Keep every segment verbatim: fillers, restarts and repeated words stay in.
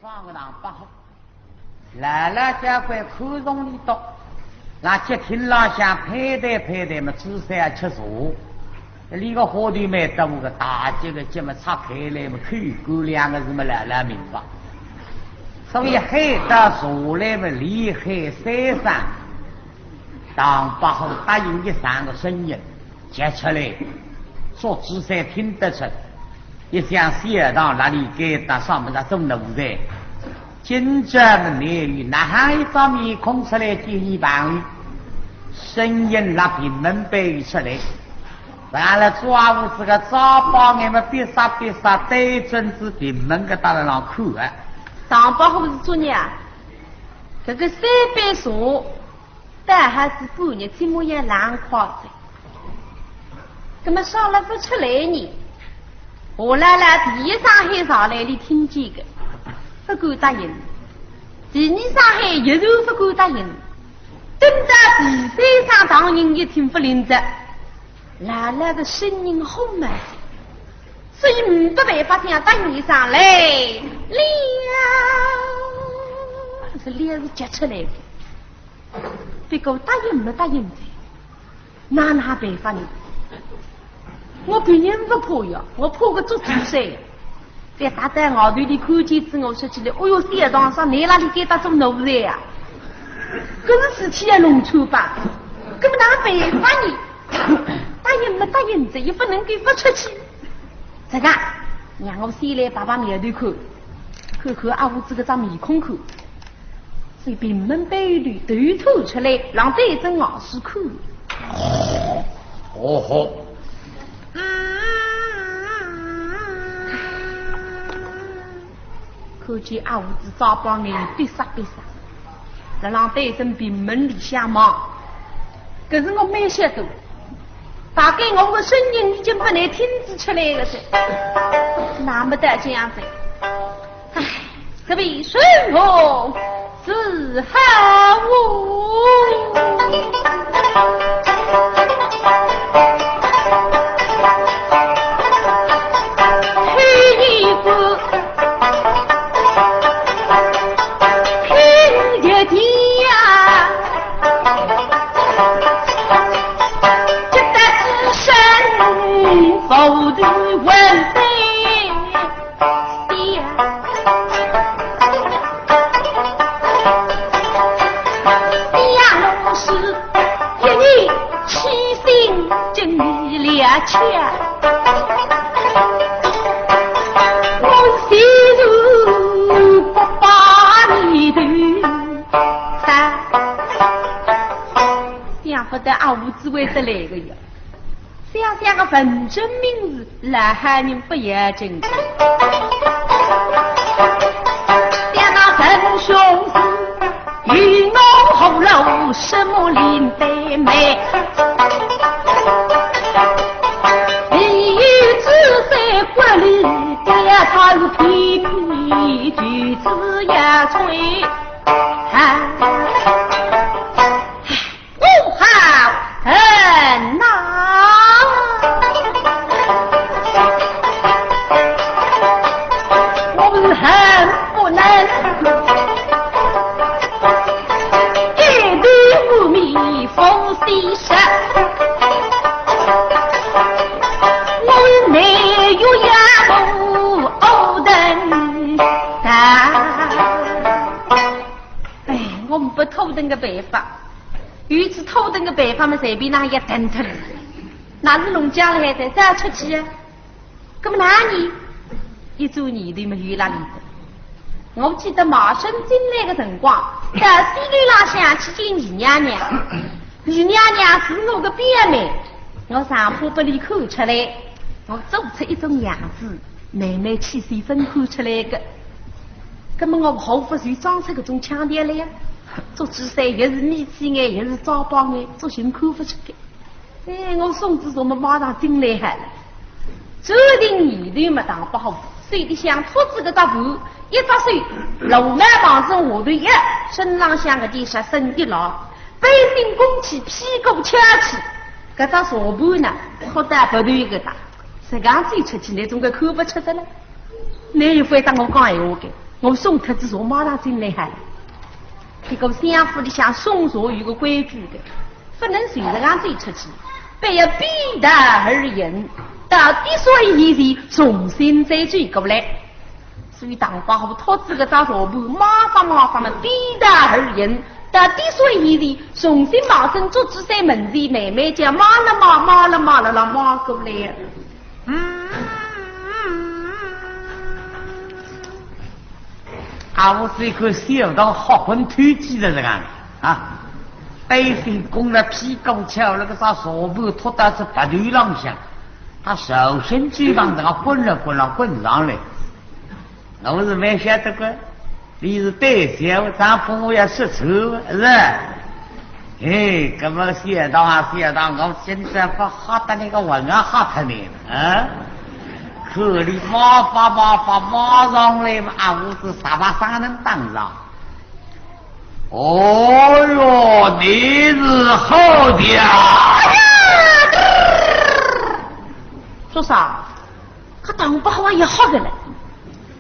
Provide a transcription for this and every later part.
放个糖包，老老交关看重俚笃，辣节厅浪向配对配对么，仔细吃茶。俚个花头蛮多个，大节个节么拆开来么，口干两个字么，老老明白。所以喊到茶来么，连喊三声，唐伯虎答应一声个声音。 接出来，说仔细听得出，一向小唐哪里该搭上么子做奴才。今朝么难有哪哼一张面孔出来见俚朋友，声音辣屏门背后出来，完了抓住仔个招牌眼么，闭煞闭煞对准仔屏门个搭浪看啊。唐伯虎是作孽啊，搿个三杯茶 倒还是半日，起码也冷快哉。葛么上了勿出来呢，夏老老第一声喊上来，俚听见个，勿敢答应；第二声喊依然勿敢答应，等到第三声唐寅一听勿灵哉，老老个声音吼么，所以呒不办法，想答应一声来了，是了是急出来个。 不过答应么答应哉，哪哪办法呢？我别人勿怕呀，我怕个捉猪山呀。再踏到外头里看见仔我说起来，哦哟，小唐啥，倷哪里该搭做奴才呀？搿是事体要弄出吧？搿么哪办法呢？答应么答应哉，也勿能够勿出去。实梗，让我先来摆摆苗头看，看看阿五子搿张面孔看。 所以屏门背后头探出来，浪对准外势看。哦吼！看见阿五子眨巴眼，闭煞闭煞，辣浪对准屏门里向望。搿是我蛮晓得，大概我个声音已经拨倷听仔出来个哉，那么大这样子。 唉，这位孙红是好哦。黑衣服，黑一点呀，这个自身不如问谁。 想勿到阿五子会得来个呀。 想想个文正名字，老汉人勿要紧。想那文兄是与我何路什么林黛眉，你与之在国里边，他是偏偏就此要吹。 我好恨呐！我是恨不能一头乌面封西山，我是没有呀，我无能啊！ 哎，我呒不拖顿个办法，有仔拖顿个办法嘛，随便哪哼也腾脱了。那是弄僵了还得再出去啊？搿么哪哼呢？一转念头嘛，有辣里头。我记得卖身进来个辰光，到西楼浪向去见二娘娘。二娘娘是我个表妹，我上怕拨俚看出来，我做出一种样子，慢慢气势分看出来个。 葛么我何不就装出搿种腔调来呀？做仔三，越是眯起眼，越是眨巴眼，做寻看勿出个。哎，我送仔茶么马上进来好了。转定念头么唐伯虎，手里向托仔搿只盘，一只手罗帽旁身下头一，身浪向搿件衫身一拉，背心弓起，屁股翘起，搿只茶盘呢，托到鼻头搿搭，实梗走出去，倷总归看勿出个了。倷又勿会搭我讲闲话个。我送脱仔茶马上进来哈。搿个相府里向送茶有个规矩的，不能随便走出去，必要背道而行，到滴水以前重新再走过来。所以唐伯虎托仔搿只茶盘，马上马上么背道而行，到滴水以前，重新跑进祝枝山门前，慢慢叫马了马，马了马了啦马过来。 啊，我这个小道好混透气的这个啊，背心弓了，屁股翘了，个啥茶盘托到是白头浪向，他手伸肩膀这个滚了滚了滚上来。我是没晓得个，你是对小张朋友要说错，是吧？ 哎，搿么小唐啊，小唐，我现在不吓得那个魂啊吓脱你了，啊？可你马法马法马上来嘛，啊，我是啥把啥能当上？哦哟，你是好的啊！说啥？ 搿唐伯虎也吓个了，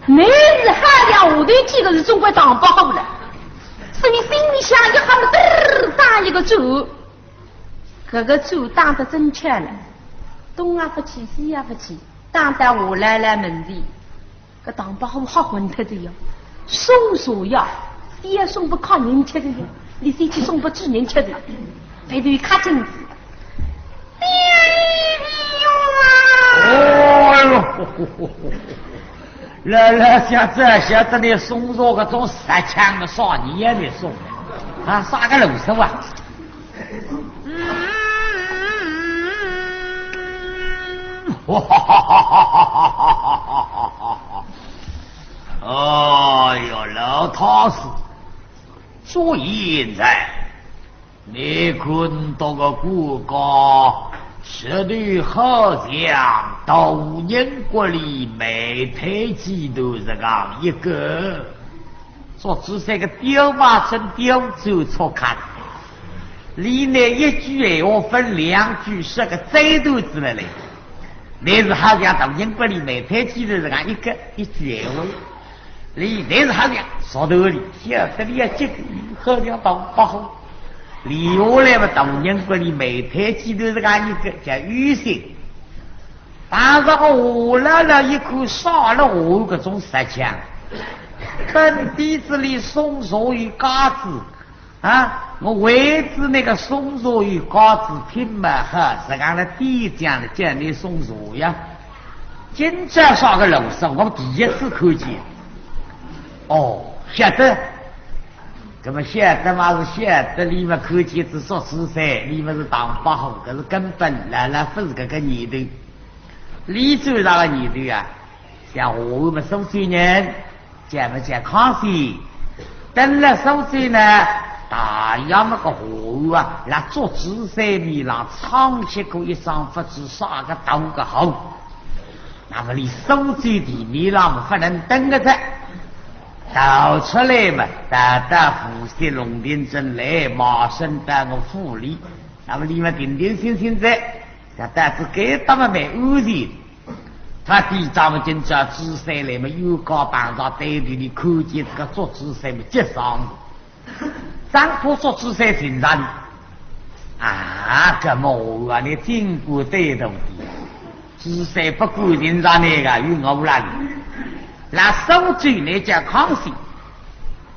乃是好像下头几个字总归唐伯虎了，所以心里想一吓么，嘚儿打一个转，搿个转打得真巧了，东也勿去，西也勿去，打到夏老老门前，搿唐伯虎吓昏脱的哟。 送茶呀，也送拨客人吃的呀，你先去送拨主人吃的，回头一看镜子。哎呦，老老想这晓得你送茶搿种实梗的啥人也没送，啊，啥个路数啊？ 哎哟，老太师，祝英台，你看这个官家，实头好像大人国里卖推几头这样一个，祝枝山个刁蛮真刁钻错看。俚呢一句闲话分两句，说个再头子了嘞。 乃是好像大人国里卖推几头这样一个，一句闲话，俚乃是好像说道理，晓得俚要急，好像唐伯虎。俚下来嘛，大人国里卖推几头这样一个叫有心。但是夏老老一看，啥了我搿种实梗，本底子里送茶有架子， 啊，我为仔那个送茶有架子品嘛好，实梗了点讲了，叫你送茶呀。今朝啥个路数，我第一次看见。哦，晓得。那么晓得嘛是晓得，俚嘛看见是祝枝山，俚嘛是唐伯虎，搿是根本老老勿是搿个念头。俚最大个念头啊，像下午么苏州人， 叫么叫康熙。等了苏州呢，大约么个下午啊，辣祝枝山面浪唱起过一场勿知啥个道个好。那么俚苏州地面浪么勿能登个哉，逃出来么，逃到无锡龙庭镇来，卖身到我府里。那么俚么定定心心哉，搿到仔该搭么蛮安全。 他第一趟么今朝祝枝山来么，有个碰着对头里看见这个祝枝山么急煞哉，真怕祝枝山寻着俚。啊，搿么我啊，你尽管对头的，祝枝山不敢寻着你个，有我辣哩。辣苏州呢叫康熙，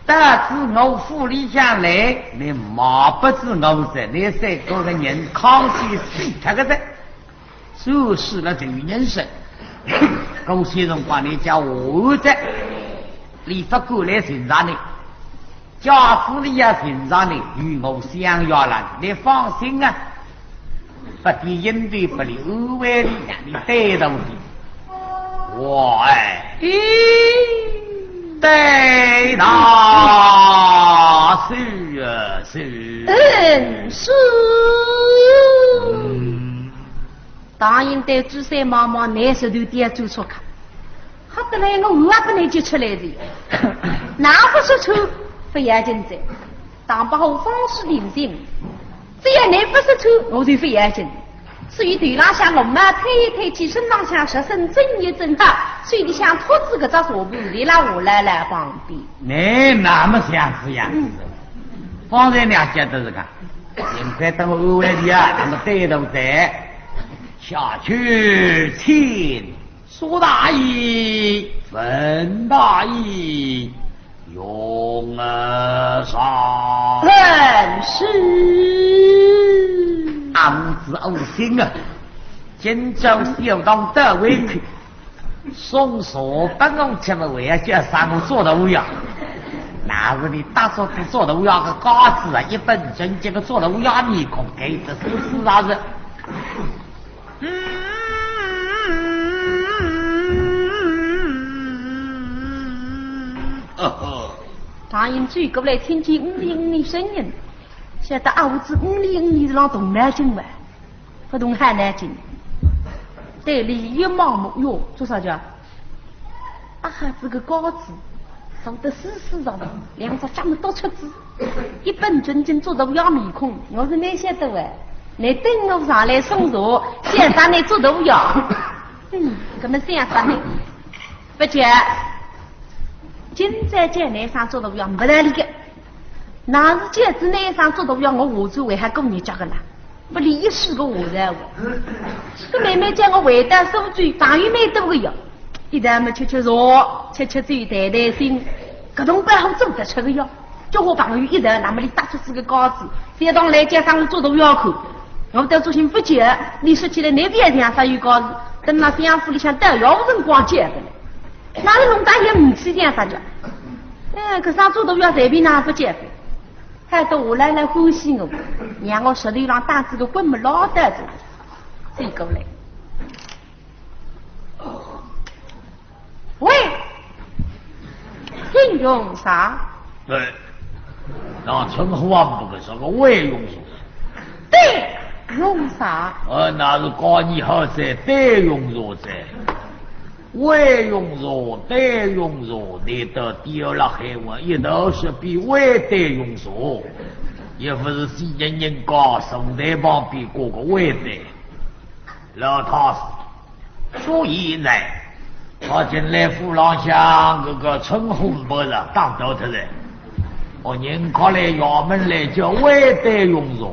到仔我府里向来，你瞒不住我哉，你三个人康熙死脱个哉。 苏轼了这个人生，搿歇辰光你叫我的，俚勿敢来寻着你，假使俚要寻着你，与我相要了，你放心啊，拨点应对，拨俚安慰俚，让俚对头的。我哎，对头，是啊，是。嗯，是。嗯。 唐寅对祝枝山望望，乃是头点做错看，吓得来我话也不能接出来的。哪怕说错，不要紧的。唐伯虎方士定心，只要你不说错，我就不要紧。所以头浪向绿帽推一推，身浪向湿身整一整好，手里向托仔搿只茶盘，立辣吴老老旁边。倷哪么想仔呀？嗯。方才娘晓得是讲，幸亏等我安慰俚啊，那么对头哉。下去请。苏大爷，文大爷，用茶。很是。阿五子恶心啊，今朝小当得委屈，送茶拨我吃么，还要叫啥我做头呀？那是你打做的做头呀个架子啊，一本正经个做头呀面孔，该只是是啥子？ 唐寅转过来，听见呜哩呜哩声音，晓得阿五子呜哩呜哩是浪动脑筋哇，勿动好脑筋。对俚一望么，哟，做啥家？ 啊哈，搿个架子，上得死死上的，两只脚么都出子，一本正经做头呀面孔，我是蛮晓得哎。倷等我上来送茶，先生倷做头呀。嗯，搿么先生倷，勿急，今朝叫倷上做头呀，勿道理个。那是叫仔倷上做头呀，我下转为啥过日脚个啦？ 勿理一世个话哉哇。搿妹妹叫我回到苏州，朋友蛮多个哟。一道么吃吃茶，吃吃酒，谈谈心，搿种办法做得出个哟。叫我朋友一道，那么俚搭出仔个架子，小当来叫啥我做头要看。我倒做心勿急，俚说起来难为情啥有架子，等辣相府里向倒要辰光见个嘞。哪能弄大也唔去见啥叫？哎，搿啥做头要随便哪勿见个。 还到下来来欢喜我，让我舌头浪打仔个滚么老得着，走过来。喂，请用茶。对，那称呼啊，不过是个喂用茶。对，用茶。呃，那是讲你好些，对用茶噻。 喂用茶，对用茶，倷倒刁了海文，一道是比喂对用茶，也勿是西人人家，宋代旁边过个喂对。老太师，所以呢，我进来府浪向搿个称呼不是打倒脱了。 哦，人家来衙门来叫喂对用茶，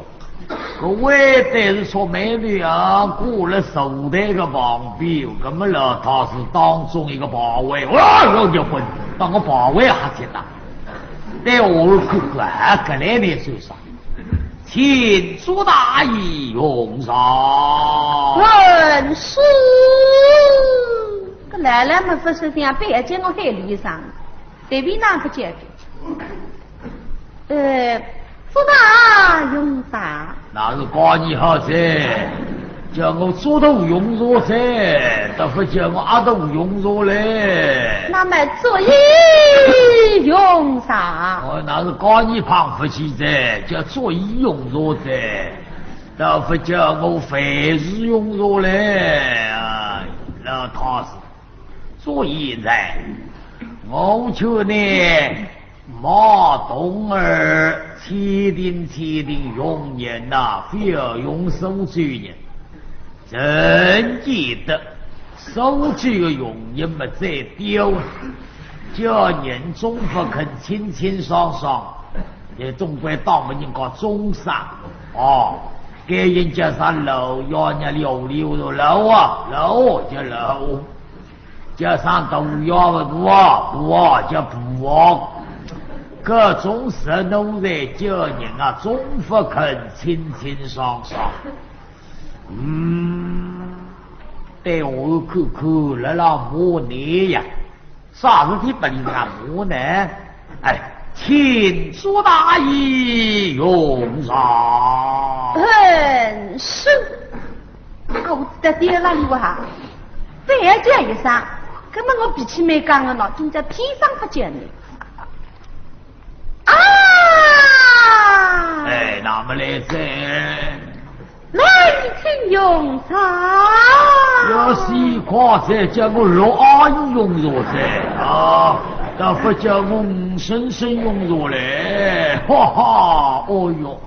搿喂对是说媒人啊，过了坐台个旁边，搿么老太师当中一个旁位，哦，要结婚，当个旁位还简单。对我看看，啊，搿来倷算啥？请苏大爷用茶。嗯，是。搿来了么勿是想别叫我喊俚一声，随便哪勿叫个。 呃，做大用茶。那是讲你好噻，叫我做头用茶噻，倒勿叫我阿头用茶嘞。那么作揖用茶。哦，那是讲你碰勿起噻，叫作揖用茶噻，倒勿叫我凡事用茶嘞。哎，老太师， 所以呢，我劝你，马童儿，千叮千叮，用人呐，覅用苏州人。真记得，苏州个用人么最刁，叫人总勿肯清清爽爽，也总归当么人家中山。哦，该人叫啥老爷，人家老里胡说老啊，老叫老。 叫啥大爷勿大啊，大啊叫大啊。搿种事奴才叫人啊，总勿肯清清爽爽。嗯，对我看看，辣辣骂你呀。啥事体拨俚家骂呢？哎，请苏大爷用茶。嗯，是。啊，我知道对了，你哇。 对，叫一声，搿么我脾气蛮刚个喏，今朝偏生勿见你。啊！哎，那么来哉。来，请用茶。要死快哉，叫我老阿姨用茶哉啊，倒勿叫我沈沈用茶嘞，哈哈，哦哟。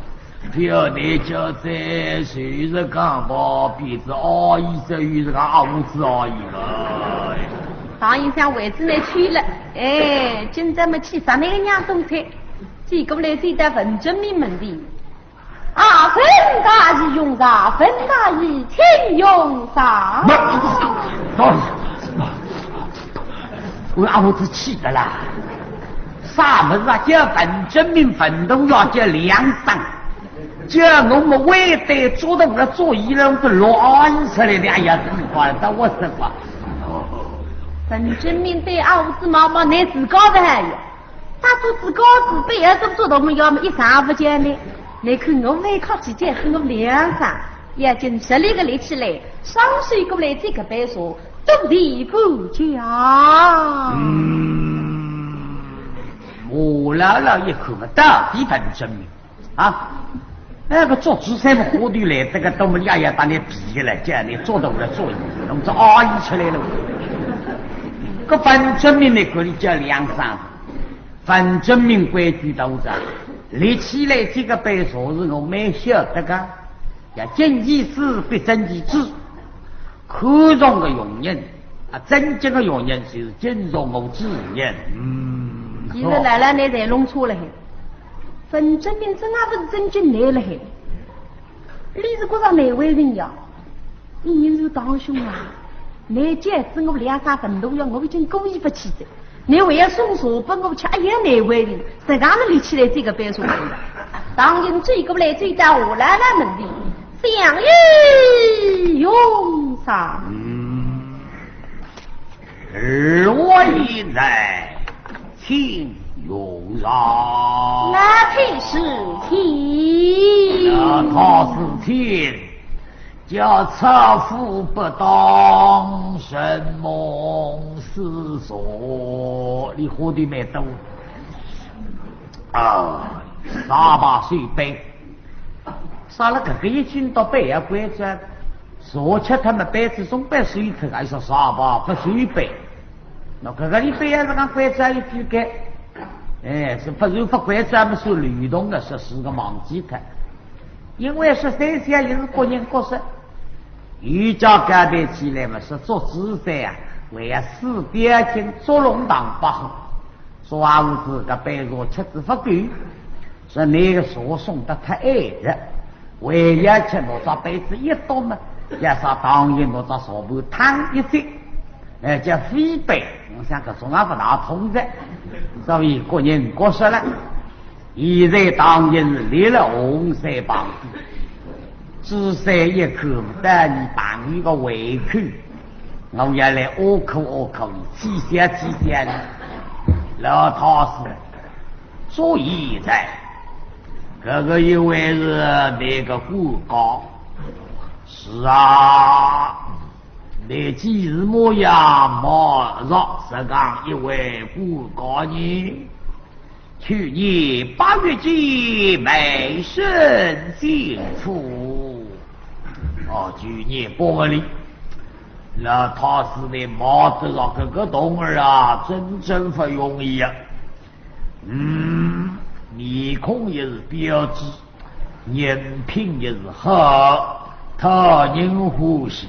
不要你叫这，就是讲毛鼻子而已，这就是讲阿胡子而已了。唐寅想为仔你去了，哎，今朝么去啥那个娘东西，走过来走到文徵明门前。啊，文大爷用茶，文大爷请用茶。我阿胡子气的啦！啥物事啊？叫文徵明文东要叫梁山，叫我们外头做的我做一人的罗安出来的，哎呀，真坏，到我死吧！文徵明对阿胡子望望，你自家的还有，他做自家子，不要这么做的，我们要么一上不见呢。你看我外靠起见是我梁山，要紧十里个立起来，双手过来这个白手， 都地不假。嗯，我老老一看嘛，到底文徵明啊，那个做主山么花头来，这个都没呀呀，把你比起来，叫你做到了做一，弄这阿姨出来了。搿文徵明呢，可以叫梁山。文徵明规矩到这，立起来这个白手是我蛮晓得个，要见其事必正其事。 看重个用人，啊，正经个用人就是敬重我之人。嗯，其实来了，你才弄错了嘿。文徵明真啊不是正经来了嘿，你是觉着难为情呀？你人是堂兄啊，你见仔我梁山文东要，我已经过意不去哉。 你还要送茶拨我吃，哎呀，难为情，实梗立起来这个白手头了。唐寅走过来，走到我老老门前，相爷用茶。嗯，二位在，请用茶。那便是请。那他是请。 叫策夫不当，承蒙师座。你喝的蛮多啊，茶罢水杯。啥了？搿个一进到杯要关照，茶吃脱么杯子总归收脱，还说茶罢不收杯。那搿个里杯要是讲关照一句个，哎，是不收不关照么是流动的，是是个忘记脱。 因为是三下也是各人各色，有家交代起来嘛，是做主宰啊，为要四边请捉龙堂八虎，说阿胡子搿杯茶吃仔勿够，说那个茶送得太晏了，为要吃拿只杯子一倒嘛，要啥唐寅拿只茶盘烫一接，哎，叫飞杯，我想搿种也勿大通的，所以各人各色了。 现在唐寅是立了红山旁边，朱三一口，带你朋友个胃口，我要来挖苦挖苦你，气消气消你。老太师，注意哉，搿个一位是那个官家。是啊，你既是模样，莫若是讲一位官家呢？ 去年八月间卖身进府。哦，去年八月里，那他是你冒得着搿个童儿啊，真正勿容易啊。嗯，面孔也是标致，人品也是好，讨人欢喜。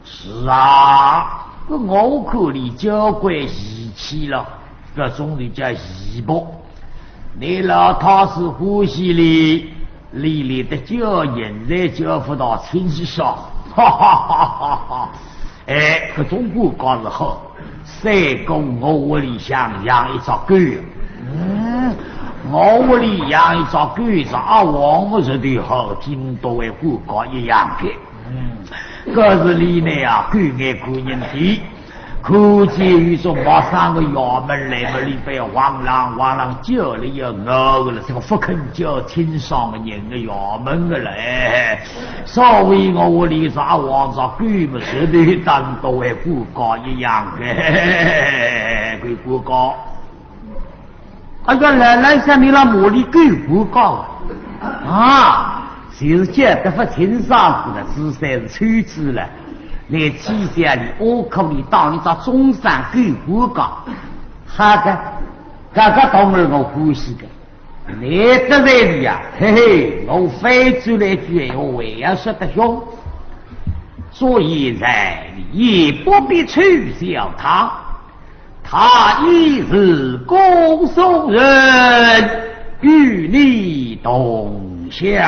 是啊，搿我看你交关义气了。 搿种就叫义薄。你老太师欢喜你，你连得交银子交勿到清爽。哈哈哈哈哈！哎，搿种官家是好，三更我屋里向养一只狗。嗯，我屋里养一只狗，是阿王么是最好，今朝位官家一样个。嗯，搿是你呢啊，狗眼看人低。 看见有种陌生个衙门来么，里边要晃啷晃啷叫了要咬个了，这个勿肯叫清爽个人个衙门个了。哎，所以我屋里是阿王只狗么，绝对当到位官家一样个，嘿嘿嘿嘿，官家。 哎呀，老老想你那么里狗官家啊，啊，就是叫得勿清爽个，实在是抽子了。你气消你，我可以当你只中山狗官家。好个，搿个童儿我欢喜个。你这人呀，嘿嘿，我翻转来句闲话，还要说得凶。所以在你也不必取笑他，他也是姑苏人，与你同乡。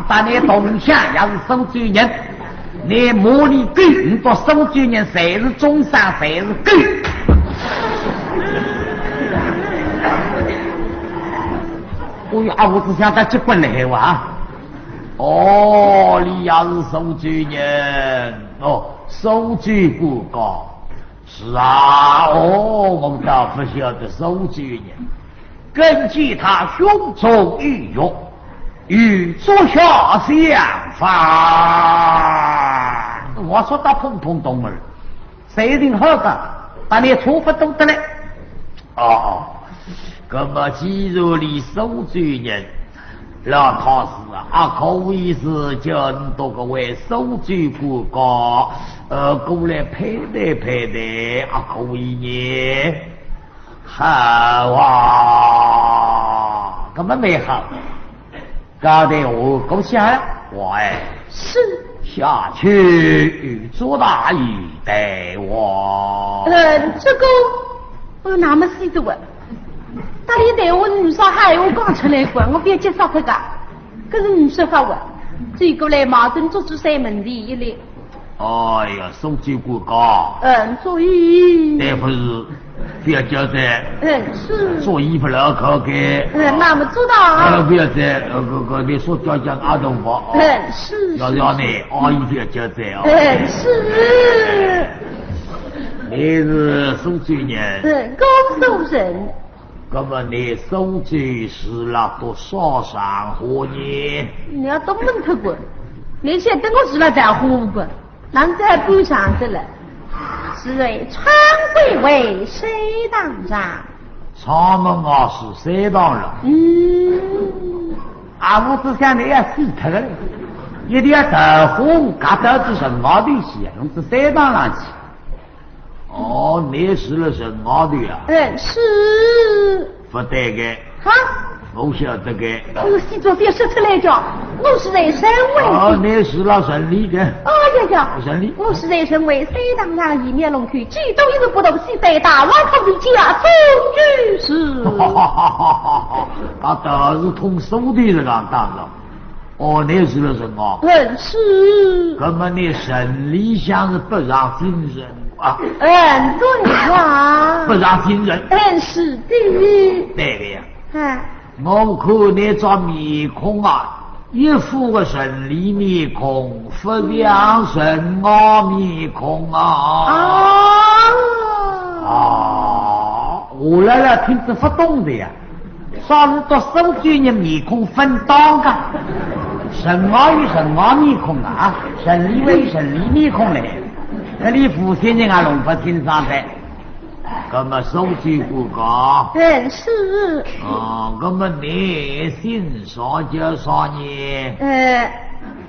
但你同乡也是苏州人，你骂你狗，你说苏州人侪是畜生，侪是狗。哎呀，我只想到结棍了，还哇？哦，你也是苏州人哦，苏州官家。是啊，哦，我倒不晓得苏州人。根据他胸中一语，与足下相仿。我说他碰碰懂了。 谁人好讲，但你错不懂得嘞。哦，那么既然你苏州人，那他是啊，可以是叫你这个位苏州官家，呃，过来攀谈攀谈，啊，可以呢。好啊，那么蛮好。 高抬下，过去啊，喂，是。下去与祝大爷谈话。嗯，这个，我那么死的我，大爷对我女婿还有讲出来过，我别接受这个，可是女婿发我，走过来马上捉住山门前一立。 哎呀，苏州官家。嗯，注意。对，不是，不要叫的。嗯，是。注意不要靠近。嗯，那么知道。呃，不要在，呃，这个，你说叫叫阿东吧。嗯，是。要要你，阿姨不要叫的哦。嗯，是。你是苏州人。嗯，江苏人。那么你苏州住了多少场化呢？你要多问他过，你先等我住了再话过。 南山不上的了，是为昌贵为谁当上？昌门啊，是谁当了？嗯。啊，我只想你要死脱了，一定要桃花夹到这城外头去，弄这山当上去。哦，你是了城外头啊？嗯，是。不对的。 哈？我晓得个。我是昨天说出来的，我是在身为。哦，你是老城里的。哦呀呀，城里。我是在身为，谁当然一面龙去，几多一日不动，西北大王他的家中居士。他倒是通俗的这个当了。 哦，你是了城外。嗯，是。那么你城里向是不上京城啊？嗯，对呀。不上京城。嗯，是的。对的呀。哎。我看你这面孔啊，一副个城里面孔，不像城外面孔啊。啊。啊，我来了听着不懂的呀。 啥是读书人面孔分档个？城外有城外面孔啊，城里还有城里面孔嘞。搿里无锡人也弄不清爽的。那么苏州官家？嗯，是。哦，那么你姓啥叫啥呢？呃，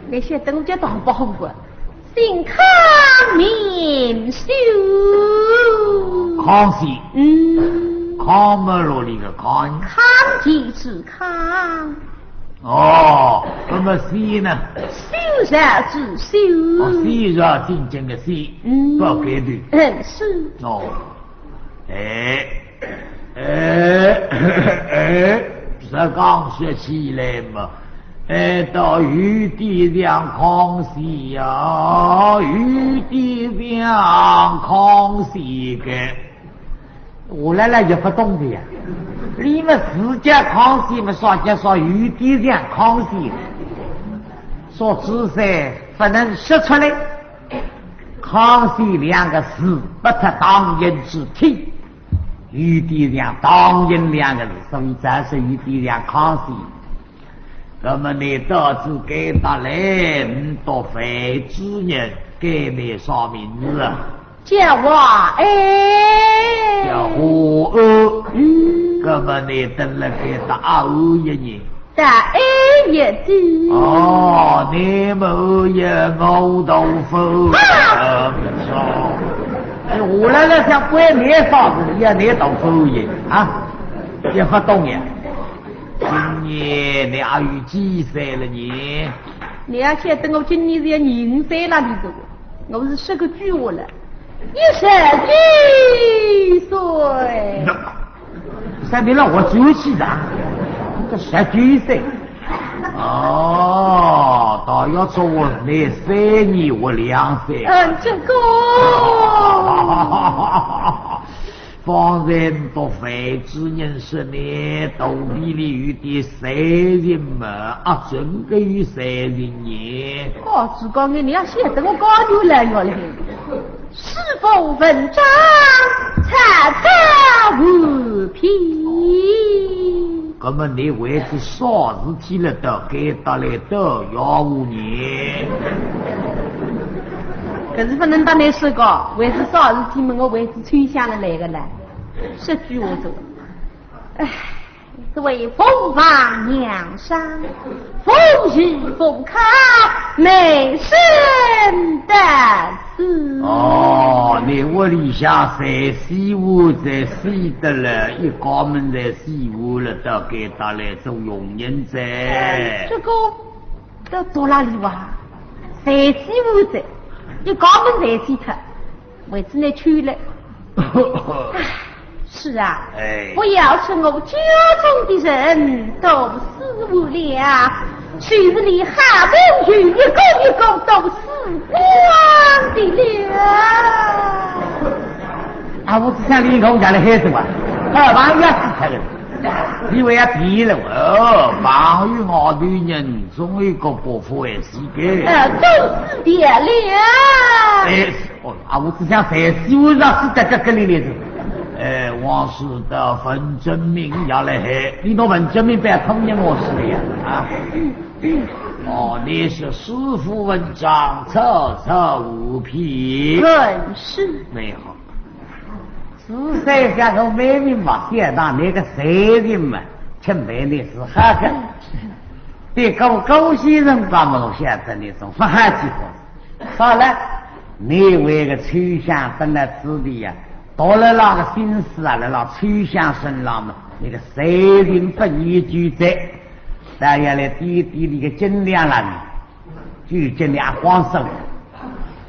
那些都叫大伯虎啊。 姓康名秀。康熙。嗯。康么哪里个康？康熙之康。哦，那么秀呢？秀才之秀。哦，秀才进京的秀，嗯。不改的。嗯，是。哦。 哎，哎，哎，这讲说起来嘛，哎，倒有点像康熙呀，有点像康熙个。我来了也不懂的呀，你们自家康熙嘛，啥叫说有点像康熙？说之前不能说出来。 康熙两个字不出唐寅之体，有点像唐寅两个字，所以才是有点像康熙。那么你到此该搭来，你到凡之人，该你啥名字啊？叫我哎。叫我哦。嗯。那么你等了该搭阿哦一人。 大爱一点。哦，你们也熬豆腐，啊！呃，不错。哎，我来了想关你啥事，也你豆腐也啊，也不懂呀。今年你还有几岁了呢？你要晓得我今年是要廿五岁了，你这个，我是说个句话了，一十九岁。那，三年了，我九岁的，这十九岁。哦，倒要说我那三年我两岁。嗯，这个。方才都外地人说呢，肚皮里有点三人嘛，啊，真个有三人呢。哦，是讲的，你要晓得我讲究了哟嘞。师傅文章，查查无凭。那么你为是啥事体了，到该搭来都要我呢？可是不能当面说个，为是啥事体嘛，我为是秋香了来个呢。说句话说，唉，这位凤房娘商，凤喜凤靠，美声得此。哦，你屋里向三四户在死的了，一家门在死户了，到该搭来做佣人哉。这个，到多哪里哇？三四户在，一家门在死脱。 为此呢，去了。唉，是啊，哎。不要说我家中的人都死完了，就是你好朋友一个一个都死光的了。啊，我只想你跟我讲的孩子嘛，二房要死开了，你为要皮了哦，朋友外头人总有一个不服气的。呃，都死掉了。哎， 哦，啊，我只想在西安上是这个格里来着。哎，王师的文征明要来嘿，你拿文征明白通人我是的呀，啊。哦，你是师傅文章，曹操无匹。正是。蛮好。是谁家头美名嘛，见到那个谁人嘛，请问你是好个。对高高先生吧嘛，我晓得你总不好几个。 好了，你为个秋香蹲在此地呀，到了那个心思啊，来了秋香身上嘛，那个谁人不依就在，大家来点点你个斤两了，就斤两光手。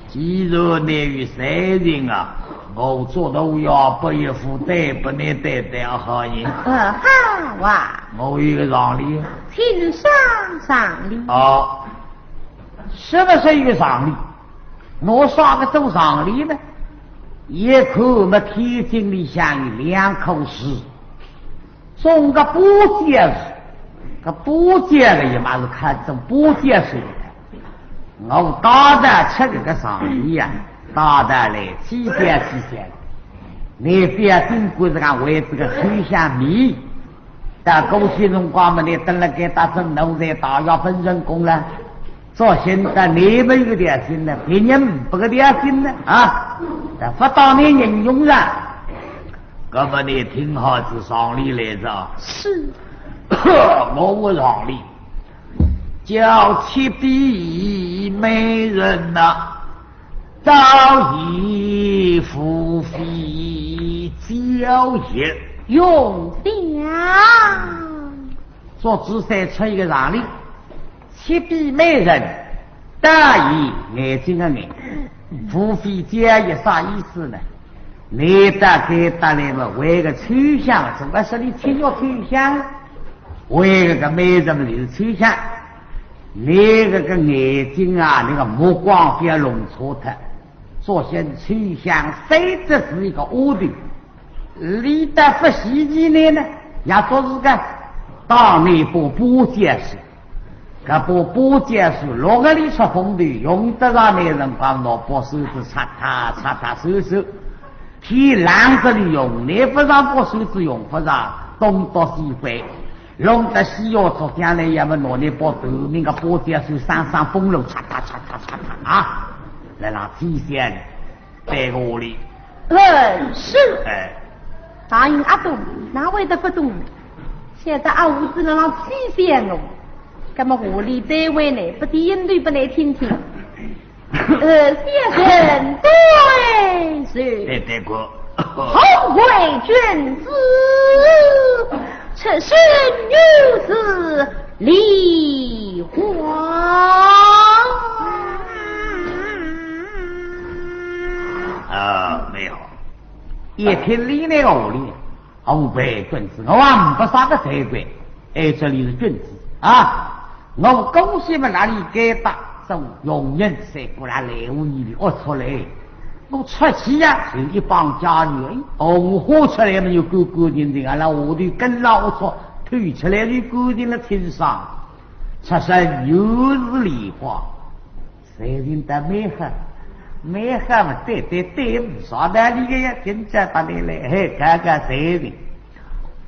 既然你有谁人啊，我做头要不一副对不你对待好呢。呃，好啊。我有一个让你。请上上礼。哦。 什么是一个让礼？我啥个做让礼呢？一看么天井里向有两棵树，种个芭蕉树，搿芭蕉个也嘛是看中芭蕉树的。我大胆吃搿个让礼呀，大胆来，起点起点。你不要经过这个为这个秋香迷， 到过去辰光嘛，你登了该搭镇奴才大要分成功了，做现在你们有个良心呢，别人不个良心呢啊，那不当你人用了。那么你听好仔上里来着。是。我不上里，叫七比美人呐。 朝夕无非交易。用的。做仔三出一个让礼，七比美人，大眼眼睛的眼，无非交易啥意思呢？你大概大来嘛，为个秋香，怎么说你七月秋香？为个美人嘛，就是秋香。 你这个眼睛啊，你个目光不要弄错脱。首先，秋香虽则是一个丫头，你的不稀奇呢呢，也说是个大内部不见识。搿把芭蕉树落个里出风头，用得着拿辰光拿把扇子擦擦擦擦收收。天冷着里用，拿不着把扇子用不着，东倒西歪。弄得西要出将来，要么拿那把透明个芭蕉扇扇风路，擦擦擦擦擦擦啊，来让天线对个屋里。嗯，是。哎。答应阿东，哪会得不懂呢？现在阿五子那让天线哦，那么屋里对位呢，不听对不来听听。呃，先生对是。对对过。后贵君子，出此事又是梨花。啊，蛮好。一听俚个话哩，吾辈君子，我也呒不啥个罪过。哎，这里是君子啊，我姑息么哪里该搭做佣人，才过来来无依哩，龌龊嘞。 我出去呀，就一帮家女，哎，红花出来么就干干净净啊，那下头跟牢龌龊，推出来就干净了清爽。出身又是梨花，才情倒蛮好，蛮好嘛，对对对，呒啥道理个呀，今朝搭俚来，嘿，看看才情。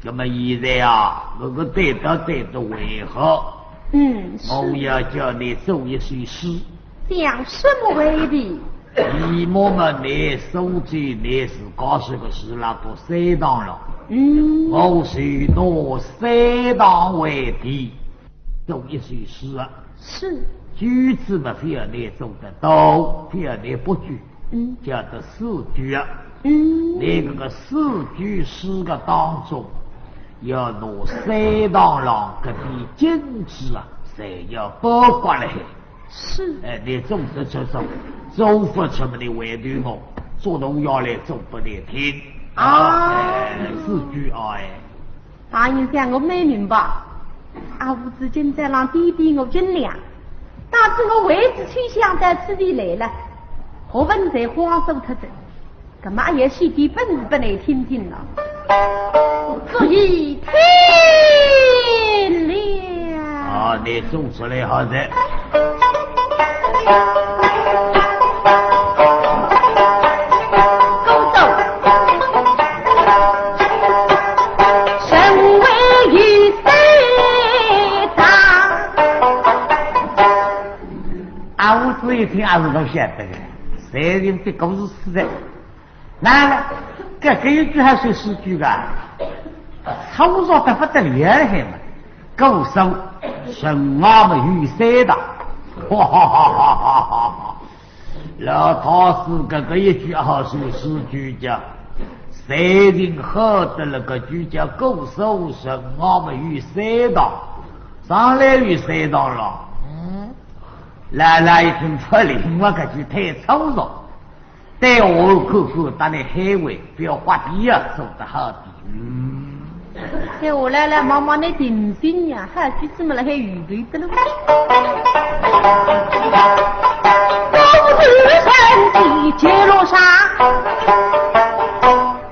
那么现在啊，我个对搭对搭为好，嗯，是。我要叫你做一首诗。 讲什么为题？题目嘛，你苏州你自家说个是那个三堂浪。嗯。我是拿三堂为题，做一首诗啊。是。句子嘛，非要你做得到，非要你不句，嗯。叫得四句啊。嗯。你搿个四句诗个当中，要拿三堂浪搿点金句啊，侪要包括勒海。 是。哎，你总是这种，做勿出么你回头我，做东要来做拨你听。啊。哎，四句啊，哎。大人讲我蛮明白，啊，我只今朝让爹爹我尽量，但是我为仔秋香到此地来了，学问侪荒废脱仔。 搿么也是点本事拨你听听了。注意听了。啊，你总出来好哉。啊，我仔一听也是老晓得个，才情的故事实在 那么，搿个一句还算四句个，粗俗得不得了了海嘛。故所，陈衙门有三堂，哈哈哈哈哈哈！老太师搿个一句也算四句个，才情好得了，搿句叫故所陈衙门有三堂，上来有三堂了。嗯，老老一听勿灵，我搿句太粗俗。 对下看看，搭倷海会，覅发脾气，做得好点。嗯。对下来了，望望倷定心呀，好句子么辣海预备得了。故事承接接络上。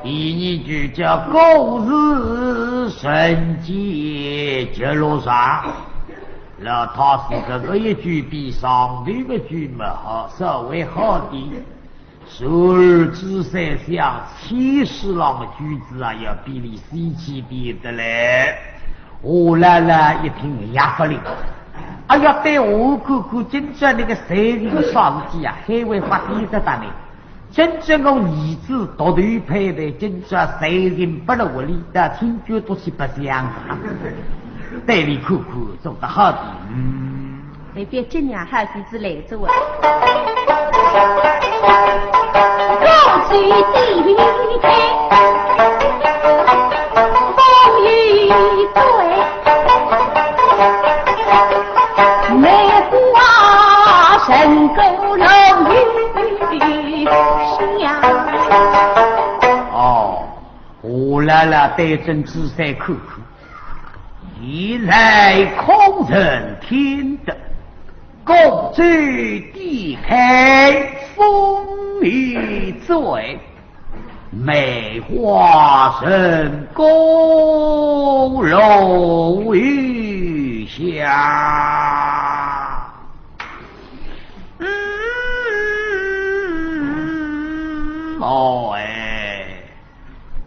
第二句叫故事承接接络上。老太师搿个一句比上头个句么好，稍微好点。 然而仔细想，千书浪个句子啊，要比俚稀奇点得嘞。夏兰兰一听也勿灵。哎呀，对下看看，今朝搿个才情啥事体啊，海会发脾气得呢。今朝我儿子独头配台，今朝才情拨勒屋里，到亲眷都去白相啊。对俚看看，做得好点。嗯。 那边这样好句子来着啊。公主的开，风雨对，梅花胜过龙与香。哦，夏兰兰对准仔细看看。 现在可曾听得，公主低开风雨醉，梅花胜过龙与香。嗯，哦哎。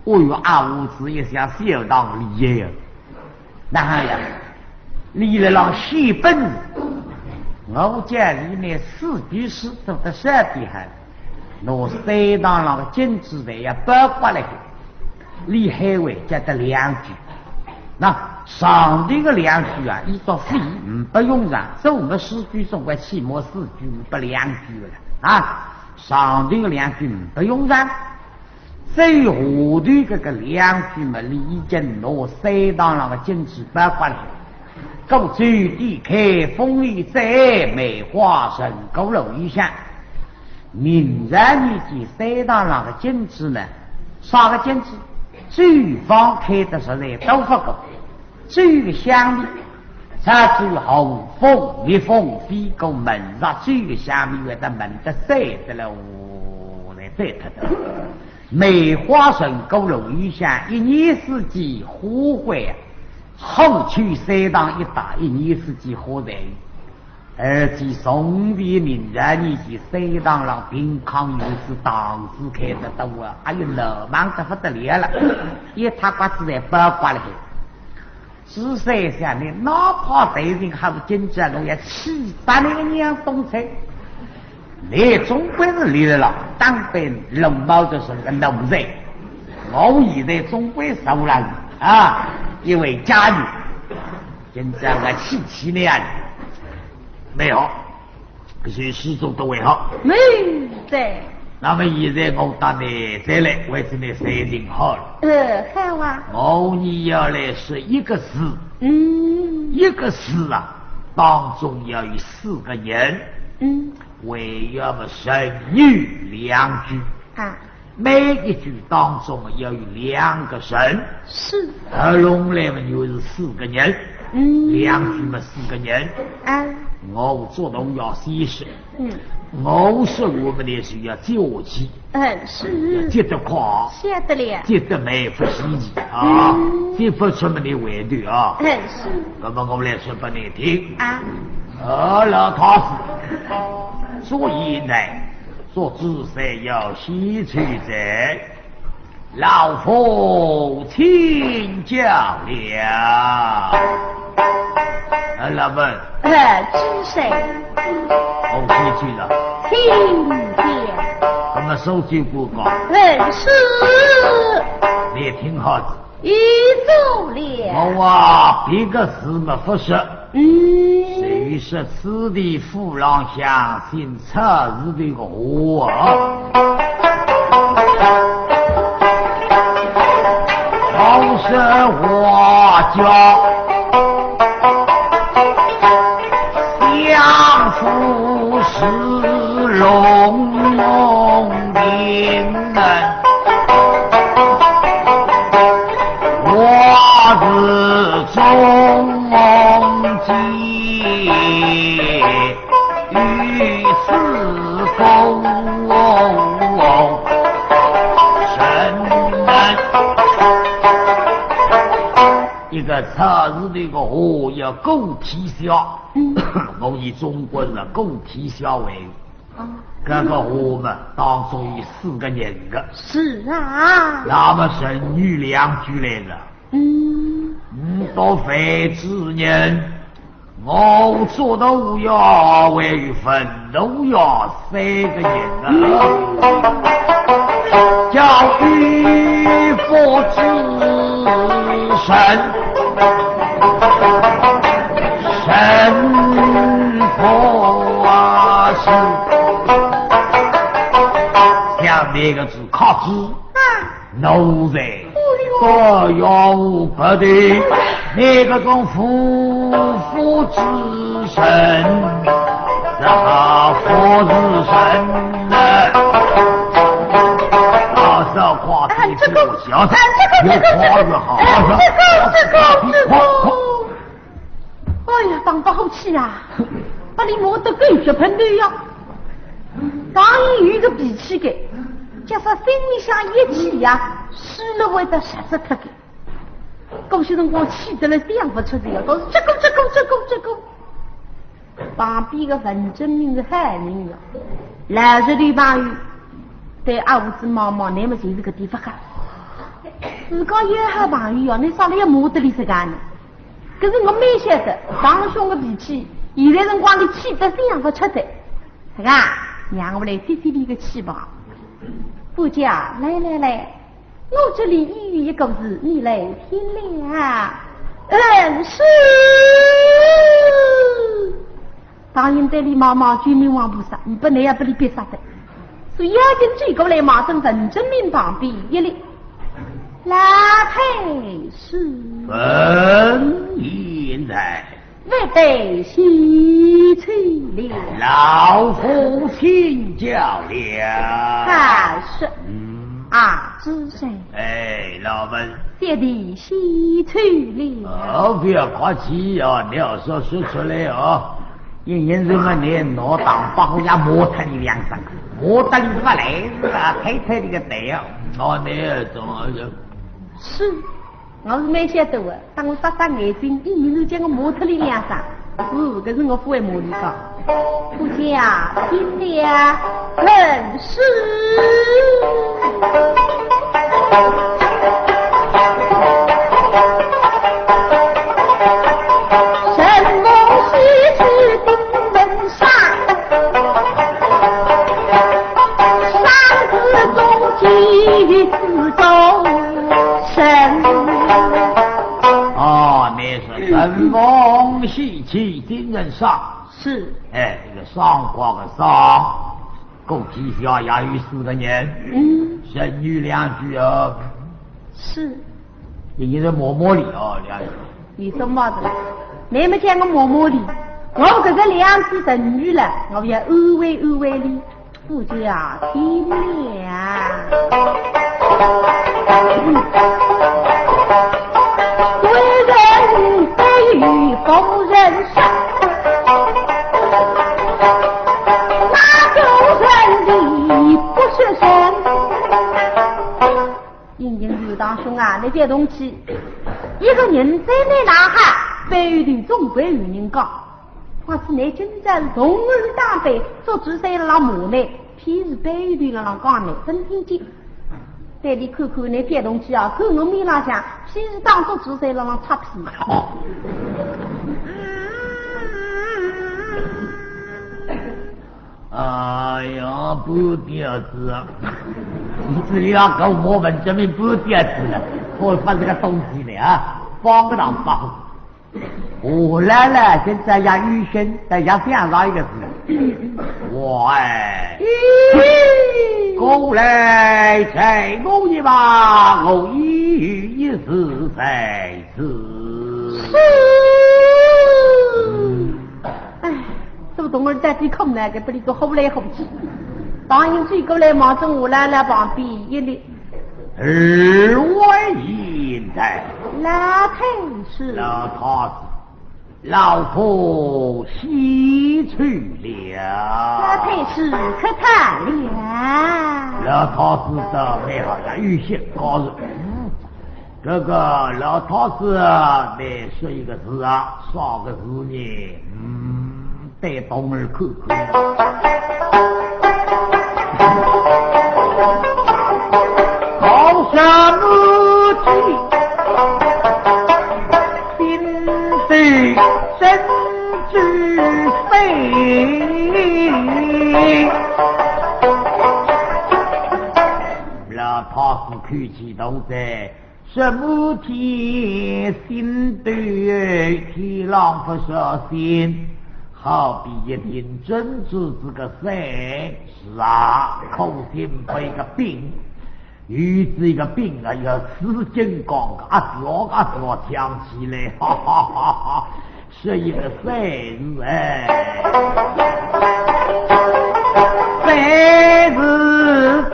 哦哟，阿五子一想，小唐厉害呀！哪哼呀？俚辣浪显本事，我叫俚拿四句诗做得少点好，拿三堂浪个金句侪要包括勒海，俚还会叫得两句。那上头个两句啊，依照规矩呒不用场，做末四句总归起码四句呒不两句个了啊。上头个两句呒不用场。最后头搿个两句嘛，俚已经拿山塘浪个金子包括了。故居地开风雨哉，梅花人过路已响。明朝你见山塘浪个金子呢，啥个金子？酒坊开得实在多勿过。 酒个香味，茶酒红枫，蜜蜂飞过，闻着酒个香味，会得闻得散得了，来散脱的。梅花人过路已响，一年四季花卉啊，好去山塘一带，一年四季花在。而且从前明朝年间，山塘浪平康有是糖子开得多啊，哎哟，闹忙得不得了了，一塌刮子侪包括了海。 是谁想呢？哪怕对人还是真正，我要气杀你个娘东西！你总归是立了了，当兵龙猫就是个奴才，我现在总归受了啊，因为家人，真正我气气你啊！没有， 搿些事做得为好。没在。那么现在我搭你再来为这里说情好了。呃，好啊。我呢要来说一个字，嗯。一个字啊，当中要有四个人，嗯。还要么成语两句。啊。 每一句当中要有两个人，是。合拢来嘛，又是四个人，嗯。两句嘛，四个人。哎。我做东要先说，嗯。我说我们的是要接下去，哎，是。要接得快，晓得了。接得慢不稀奇啊，嗯。接不出么你回头啊。哎，是。那么我来说给你听。啊。好了，开始。所以呢， 说仔细要细去哉，老夫请教了。啊，老板。哎，是谁？我先去了。请讲。那么手机不讲。哎，是。你听好仔。 已走了。我啊，别个事么不说。嗯。谁说此地府浪向姓蔡字头个话啊？我说话叫相府是龙门。 我是中间与四公人。一个蔡字头个话要个体小，嗯。我以中国人个体小为 哦。搿个话嘛，当中有四个人个。是啊。那么成语两句来了。嗯。你到凡之人，我做头要还有坟头要三个人啊。嗯。叫与佛之神。 神佛啊，是。像那个字刻字，奴才，不要不得，那个种佛，佛之神，是好佛之神呢。啊，这话题就小点，哎，这个，哎，这个，这个，越夸越好，哎，这个，这个，这个。 哎呀，当不好气啊！拨俚骂得狗血喷头呀！当然有一个脾气个，就是心里向一气呀，势必会得杀死脱个。有些辰光气得来讲勿出个呀，都是这个这个这个这个。旁边个文正明是好人呀，老实头朋友，对阿五子妈妈，那么就是个地方好。自家有好朋友呀，你啥了要骂得俚自家呢？ 可是我蛮晓得，堂兄个脾气，现在辰光里气得想勿出的。是啊，让我来解解俚个气吧。不假，来来来，我这里有一个字，你来听了。嗯，是。 当然对俚妈妈，救命王菩萨，你本来要拨俚逼杀的。所以要紧追过来，马上陈正明旁边一立。老太师。陈贤在。未得西去了。老夫请教了。他说。嗯。啊，知县。哎，老文。 小弟西去了。哦，不要客气哦，你要说说出来哦。因为什么你拿当把火也骂他你两声，骂得你不来是吧？太太这个呆哦，哦，你怎么样？是，我是蛮晓得的，当我眨眨眼睛，你就叫我骂他你两声。 嗯，搿是我父爱母语讲。不假听了，很是。神龙戏曲丁文山，上至中，下至中神。哦，你是神龙戏 曲丁文山。是。哎，这个赏花的赏，过去下也有四个人。嗯。剩余两句啊。是。你是摸摸你哦，两句。你说么子啦？你们讲我摸摸你，我搿个两句剩余了，我要安慰安慰你。 不假听了。贵人不与逢人说，哪种人理不是人？英英刘大兄啊，你别动气，一个人在那哪哈，背后头总归有人讲。 况且你今朝是同儿打扮，做主谁了骂呢？偏是背后头了讲呢，真听见。对你看看，你别动气啊，看我面浪向，偏是当做主谁了插屁。哎呀，半吊子啊！你这里要跟我们这边半吊子了，我发这个东西呢啊，帮个忙吧。 我来了，现在要医生，大家想哪一个字？我哎，过来，在我一旁，我已有一字在此。是。哎，这个东儿在地空呢，给不里个吼来吼去。当然追过来，望着我来了旁边一立。 二位贤在。老太师。老太师，老夫西去了。老太师客气了。老太师倒蛮好，有些高人。嗯，这个老太师啊，你说一个字啊，啥个字呢？嗯。 对东儿看看。高山母亲，心对身之肺。老太师口气大哉， 什么天心对天浪不小心，好比一顶珍珠这个山，是啊，可心不一个病，有这个病啊，要死金刚个，啊，跳啊跳，跳起来，哈哈哈哈。 是一个三字哎，三字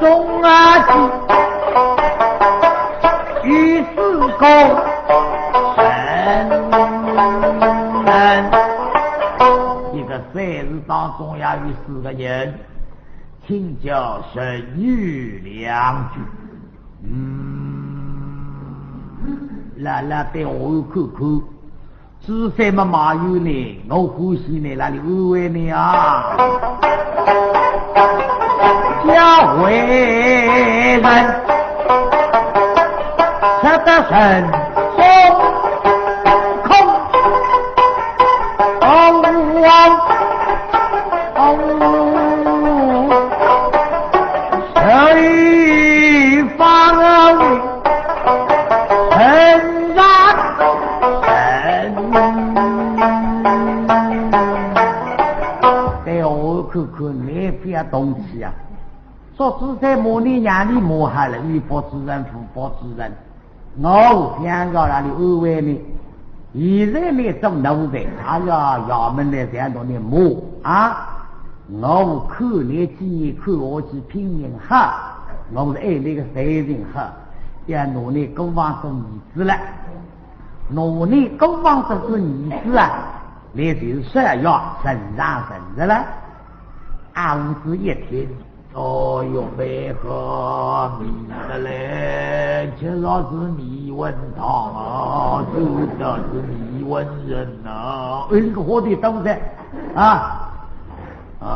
中啊，有四个人。一个三字当中呀，有四个人，请教剩余两句。嗯，来来，对我看看。 是什么嘛有呢？我欢喜呢，那里安慰你啊。叫为人吃得人中空，哦，谁发了 很然。哎呦，看看你别动气啊！说实在，骂你娘，你骂好了，有福之人，无福之人。我想要让你安慰你，现在你做奴才，哎呀，衙门里想同你骂啊！我看你几年看下去品行好，我是爱你个才情好，要拿你过房做儿子了。拿你过房做儿子啊，你就是说要承上承着了。阿五子一听，哦哟，蛮好，迷得来，吃着是迷魂汤啊，酒得是迷魂人啊。哎，这个话题都在啊。哎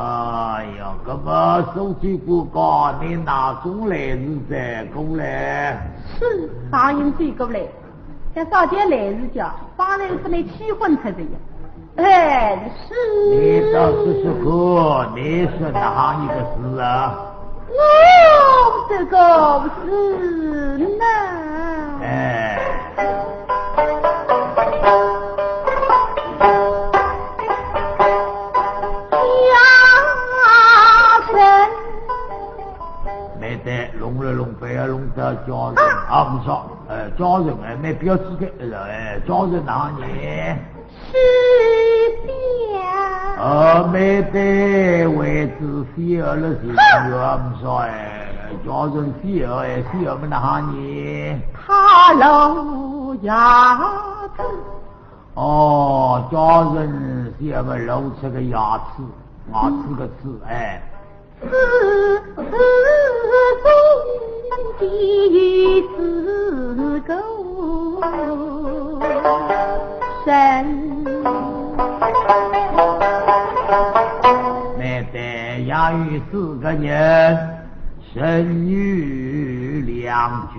呀，搿么苏州官家，你哪种来事哉？过来。是，大人罪过来。 像少爷来是叫，方才是被气昏脱的呀。哎，是。你倒说说看，你说哪行一个字啊？我这个是呐。哎。呀，人。没得，弄了弄，非要弄到家人，啊，不说。 呃，家人哎，蛮标致的，呃，哎，家人哪能？是的。呃，没得，为之非要了是，啊，不说哎，家人非要哎，非要么哪能？他老爷子。哦，家人是要么露出个牙齿，牙齿个齿，哎。 是，是中的是个人。那得也有四个人，剩余两句。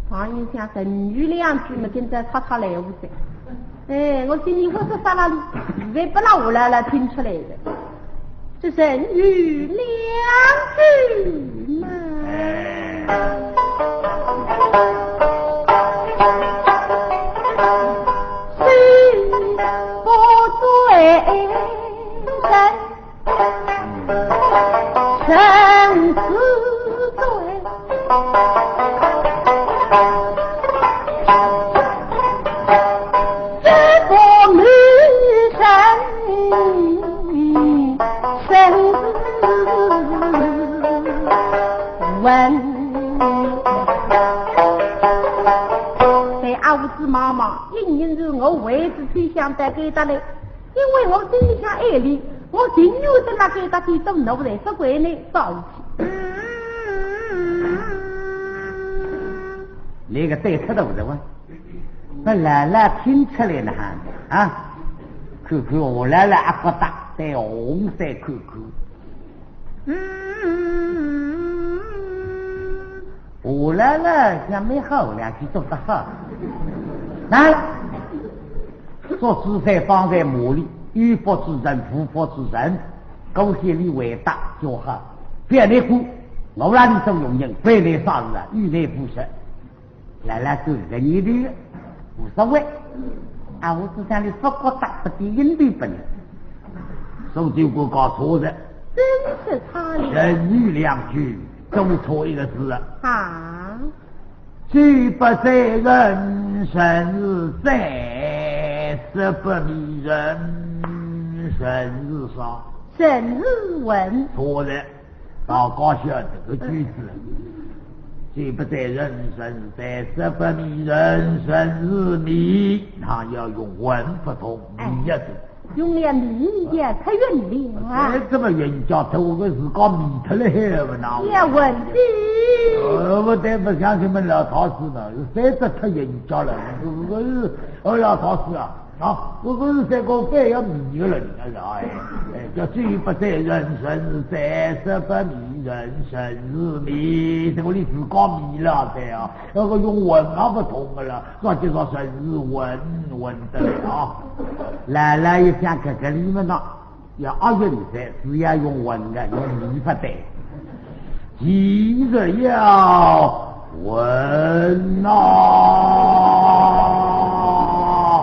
旁人想剩余两句么，跟着太太来无哉。哎，我心里话说啥了哩，现在不拉我来了，听出来的。这剩余两句嘛。哎。虽不对人 生死罪，只不女人生死问。对阿五子妈妈，隐隐是我为之推想到该搭来。 因为我心里向爱俚，我情愿蹲辣该搭地做奴才，勿怪俚啥事体。那个对脱头的哇，把兰兰听出来了哈，啊，看看我兰兰阿哥大，对红色看看。 嗯，下来了，像没好，两句做得好。来了，说实在方才骂俚，有福之人，无福之人，勾选俚回答就好。别难过，我让你做佣人，关你啥事啊？与你无涉。 兰兰做人一点，无所谓。啊，我只想你不过打不点应对不呢。苏州官家错了，真是他了。人语两句，总错一个字了。啊？酒不醉人生是醉，色不迷人生是啥？生是文。错了。 大家晓得个句子，酒不醉人生是醉，色不迷人生是迷，那要用文不同，哎，迷也对。用了迷也太韵了啊。这怎么韵脚头，我自家迷脱了还不拿我？也文的。呃，我对不像你们老头子呢，三只太韵脚了，我是，哦，老头子啊， 啊，我，我是这个非要迷个人，哎，哎，叫酒不醉人生是醉，色不迷人生是迷，这个你自家迷了噻啊，那个用文啊不同的了，那就说生是文，文得了啊。兰兰一想，搿个里面呢， 要押韵噻，是要用文的，用文不对。其实要文呐，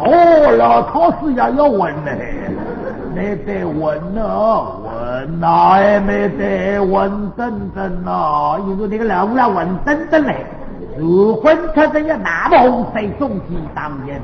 哦，老头子也要文呢，那得文呐，文。那也没得稳登登呐，因为那个老老稳登登嘞，如果他这样那么红水中间当然。